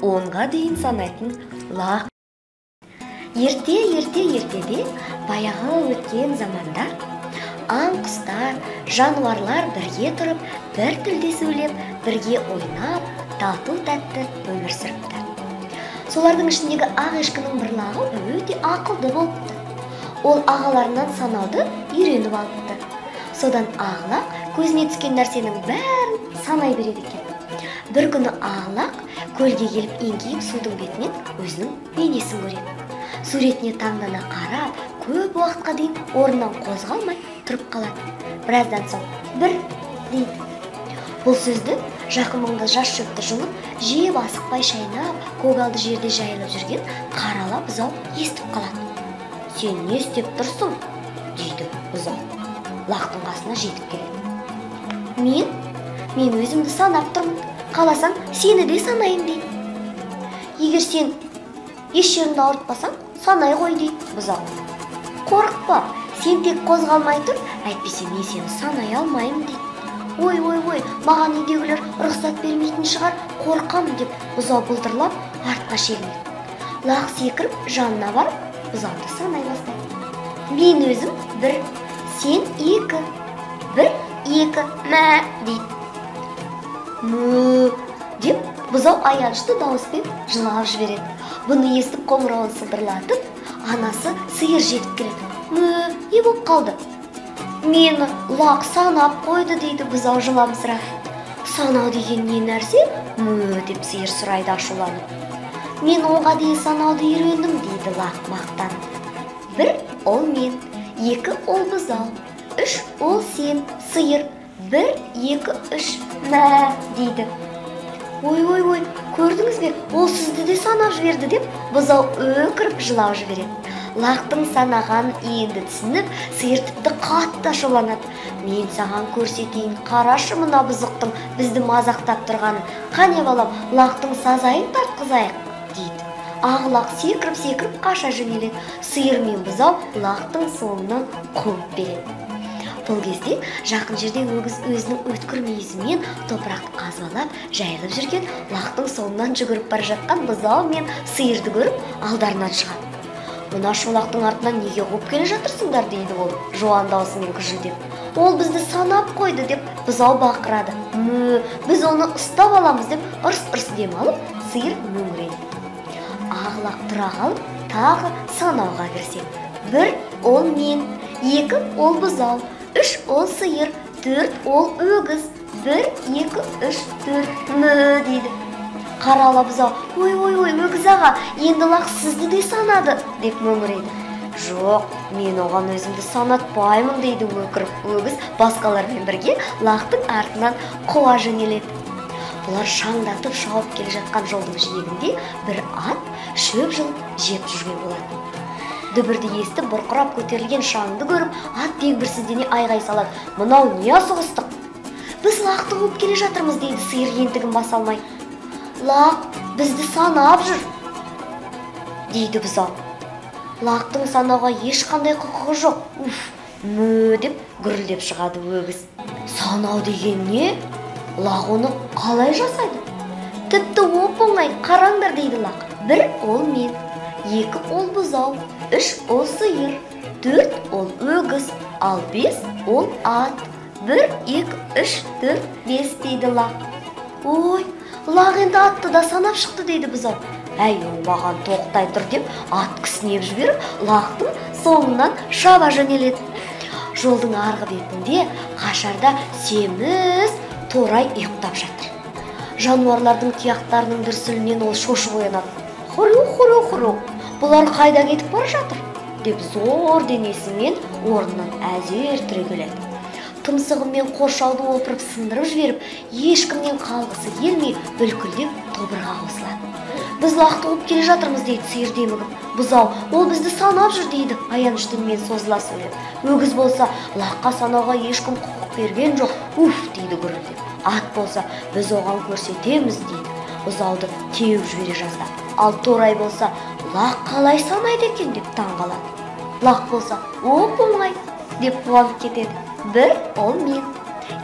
Онға дейін санайтын лақ. Ерте, ерте, ертеде, баяғы өткен заманда аң құстар, жануарлар бірге тұрып, бір тілде сөйлеп, бірге ойнап, тату тәтті өмір сүріпті. Солардың ішіндегі ақ ешкінің бір лағы өте ақылды болыпты. Ол ағаларынан санауды үйреніп алыпты. Содан ақ лақ көзіне түскен нәрсенің бәрін санай береді екен. Бір күні ақ лақ көлге келіп еңкейіп, судың бетінен өзінің бейнесін көреді. Суретіне таңдана қарап, көп уақытқа дейін орнынан қозғалмай тұрып қалады. Біраздан соң «бір» дейді. Бұл сөзді жақын маңда жас шөпті жұлып жеп, асықпай шайнап, көгалды жерде жайылып жүрген қарала бұзау естіп қалады. «Сен не істеп тұрсың?» – дейді бұзау. Лақтың қасына жетіп келеді. Мен өзімді санап тұрмын, қаласаң, сені де санайын», – дейді. «Егер сен еш жеріңді ауыртпасаң, санай ғой», – дейді бұзау. «Қорықпа, сен тек қозғалмай тұр, әйтпесе мен сені санай алмаймын», – дейді. «Ой, ой, ой, маған үйдегілер рұқсат бермейтін шығар, қорқамын», – деп бұзау былдырлап артқа шегінеді. Лақ секіріп жанына барып, бұзауды санай бастайды. «Мен өзім бір, сен екі, бір, екі, мә», – дейді. «Мө», – деп бұзау аянышты дауыспен жылап жібереді. Бұны естіп, қоңырауын сылдырлатып, анасы сиыр жетіп келеді. «Мө, не болып қалды?» «Мені лақ санап қойды», – дейді бұзау жыламсырап. «Санау деген не нәрсе, мө?» – деп сиыр сұрайды ашуланып. «Мен 10-ға дейін санауды үйрендім», – дейді лақ мақтанып. «Бір ол мен, екі ол бұзау, үш ол сен, сиыр, бір, екі, үш, мә», – дейді. «Ой, ой, ой, көрдіңіз бе, ол сізді де санап жіберді», – деп бұзау өкіріп жылап жібереді. Лақтың санағанын енді түсініп, сиыр тіпті қатты ашуланады. «Мен саған көрсетейін, қарашы, мына бұзықтың бізді мазақтап тұрғанын. Қане, балам, лақтың сазайын тартқызайық», – дейді. Ақ лақ секіріп секіріп қаша жөнеледі. Сиыр мен бұзау лақтың соңынан қуып береді. Бұл кезде жақын жерде өгіз өзінің өткір мүйізімен топырақты қазбалап жайылып жүрген лақтың соңынан жүгіріп бара жатқан бұзау мен сиырды көріп, алдарынан шығады. «Мына шолақтың артынан неге қуып келе жатырсыңдар?» – дейді ол жуан даусымен күжілдеп. «Ол бізді санап қойды», – деп бұзау бақырады. «Мө, біз оны ұстап аламыз», – деп ырс ырс дем алып, сиыр мөңіреді. Ақ лақ тұра қалып, тағы санауға кіріседі. «Бір ол мен, екі ол бұзау, үш ол сиыр, төрт ол өгіз, бір, екі, үш, төрт, мө», – дейді. Қара ала бұзау: «Ой, ой, ой, өгіз аға, енді лақ сізді де санады», – деп мөңіреді. «Жоқ, мен оған өзімді санатпаймын», – дейді өкіріп. Өгіз басқалармен бірге лақтың артынан қуа жөнеледі. Бұлар шаңдатып шауып келе жатқан жолдың жиегінде бір ат шөп жұлып жеп жүрген болатын. Дүбірді естіп, бұрқырап көтерілген шаңды көріп, ат дегбірсіздене айғай салады: «Мынау не асығыстық?» «Біз лақты қуып келе жатырмыз», – дейді сиыр ентігін баса алмай. «Лақ бізді санап жүр», – дейді бұзау. «Лақтың санауға ешқандай құқығы жоқ, уф, мө», – деп гүрілдеп шығады өгіз. «Санау деген не? Лақ оны қалай жасайды?» «Тіпті оп оңай, қараңдар», – дейді лақ. «Бір ол мен, екі ол бұзау, үш ол сиыр, төрт ол өгіз, ал бес ол ат. Бір, екі, үш, төрт, бес», – дейді лақ. «Ой, лақ енді атты да санап шықты», – дейді бұзау. «Әй, оңбаған, тоқтай тұр», – деп ат кісінеп жіберіп, лақтың соңынан шаба жөнеледі. Жолдың арғы бетінде қашарда семіз торай ұйықтап жатыр. Жануарлардың тұяқтарының дүрсілінен ол шошып оянады. «Хру, хру, хру, бұлар қайда кетіп бара жатыр?» – деп зор денесімен орнынан әзер түрегеледі. Тұмсығымен қоршауды опырып сындырып жіберіп, ешкімнен қалғысы келмей, бүлкілдеп тобырға қосылады. «Біз лақты қуып келе жатырмыз», – дейді сиыр демігіп. Бұзау: «Ол бізді санап жүр», – дейді аянышты үнмен созыла сөйлеп. Өгіз болса: «Лаққа санауға ешкім құқық берген жоқ, уф», – дейді гүрілдеп. Ат болса: «Біз оған көрсетеміз», – дейді бұзауды теуіп жібере жаздап. Ал торай болса: «Лақ қалай санайды екен?» – деп таң қалады. Лақ болса: «Оп оңай», – деп қуанып кетеді. «Бір ол мен,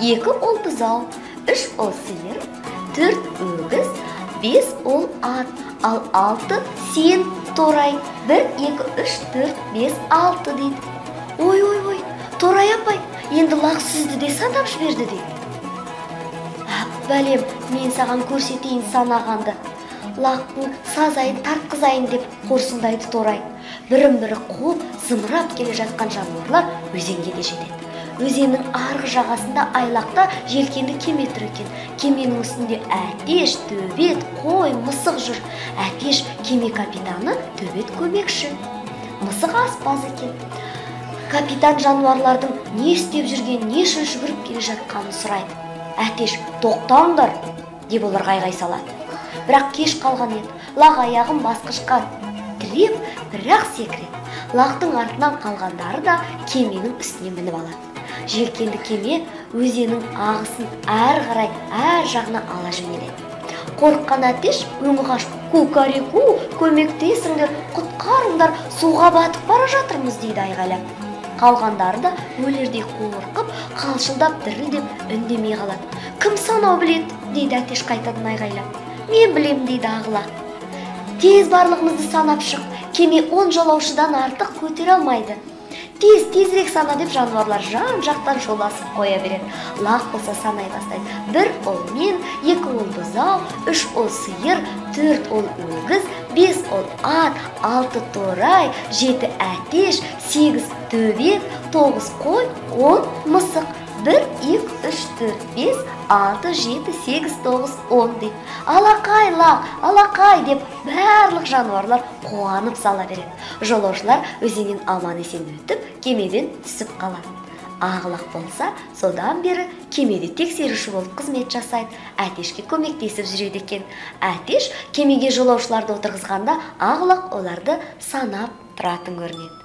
екі ол бұзау, үш ол сиыр, төрт өгіз. 5 ол ат, ал 6 сен торай. 1, 2, 3, 4, 5, 6 дейді. Ой, ой, ой, торай апай, енді лақ сізді де санап жіберді дейді. Бәлем, мен саған көрсетейін санағанды. Лақтың сазайын тартқызайын деп қорсыңдайды торай. Бірін-бірі қуып, зымырап келе жатқан жануарлар өзенге де жетеді. Өзеннің арғы жағасында айлақта желкенді кеме тұр екен. Кеменің үстінде әтеш, төбет, қой, мысық жүр. Әтеш кеме капитаны, төбет көмекші. Мысық аспаз екен. Капитан жануарлардың не істеп жүргенін, не үшін жүгіріп келе жатқанын сұрайды. Әтеш, тоқтаңдар, деп оларға айғай салады. Бірақ кеш қалған еді. Лақ аяғын басқышқа тіреп, бірақ секіреді. Лақтың артынан қалғандары да кеменің үстіне мініп алады. Желкенді кеме өзеннің ағысын әр қарай, әр жағына ала жөнеледі. Қорыққан әтеш өңі қашып, кукареку, көмектесіңдер, құтқарыңдар, суға батып бара жатырмыз дейді айғайлап. Қалғандары да өлердей қорқып, қалшылдап, дірілдеп үндемей қалады. Кім санау біледі, дейді әтеш қайтадан айғайлап. Мен білем, дейді ағылақ. Тез барлығымызды санап шық, кеме 10 жолаушыдан артық көтере алмайды. Тез, тезірек сана деп жануарлар жан-жақтан жоласып қоя береді. Лақ болса санай бастайды. 1 ол мен, 2 ол бұзау, 3 ол сиыр, 4 ол өгіз, 5 ол ат, 6 торай, 7 әтеш, 8 төбет, 9 қой, 10 мысық. 1, 2, 3, 4, 5, 6, 7, 8, 9, 10 дейді. Алақай лақ, алақай деп барлық жануарлар қуанып сала береді. Жолаушылар өзеннен аман есен өтіп, кемеден түсіп қалады. Ақ лақ болса, содан бері кемеде тексеруші болып қызмет жасайды. Әтешке көмектесіп жүреді екен. Әтеш кемеге жолаушыларды отырғызғанда ақ лақ оларды санап тұратын көрінеді.